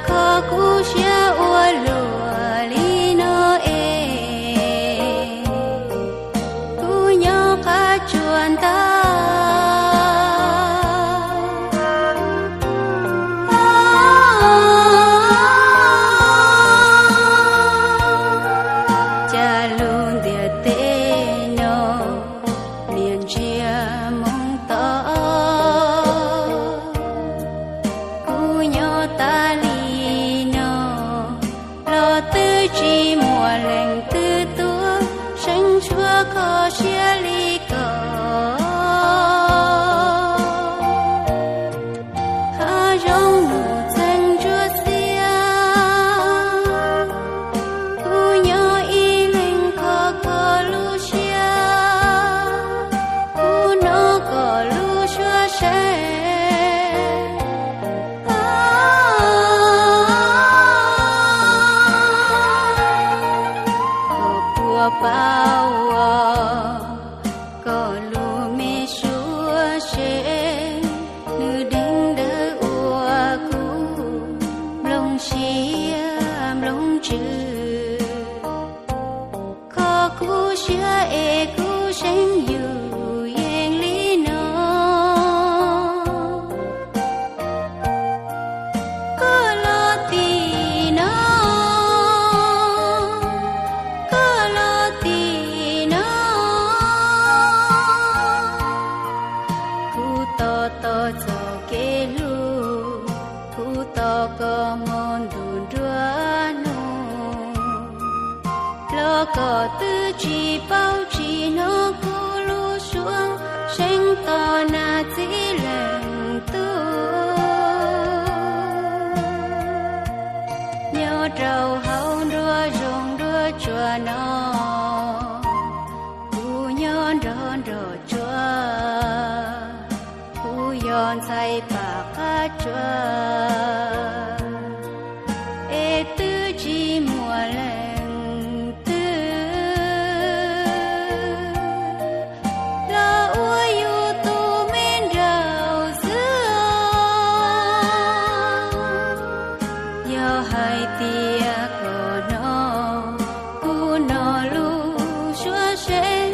Kho kuv siab ua luaj li no es kuv nyob qab tsuas ntag. Cas lub ntiaj teb no niam ntsia moo to, kuv nyob tas li no los twb tsis muaj leej twg tuaj seev suab kho siab li ko. Hav zoov num txeeg ntsuab xiab, kuv nyob ib leeg kho kho lub siab, kuv hnov kom lub suab seev. Kom puas pab ua kom lub me suab seev, nws deev dawb ua kuv nplooj siab nplooj ntsws. Kho kuv siab es kuv seev yus yeej li no. Koj los tim no, koj los tim no, kuv tos tos txoj kev hlub, kuv tos koj hmo ntuj nruab hnub. Los koj twb tsis paub tsis hnov kuv lub suab seev tos nas txiv leej tub. Nyob rau hauv nruab zoov nruab tsuas no, kuv nyob nrog nrog tsuas, kuv yog ntxhais pam qab tsuas, es twb tsis muaj leej twg los ua yus tus me nraug xwb. Yog hais tias koj hnov kuv no lub suab seev,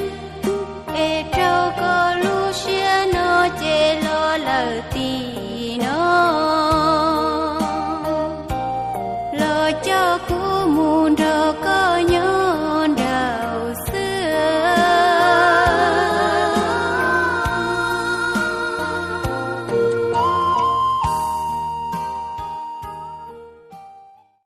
es rau koj lub siab no ces los lawm tim no, los coj kuv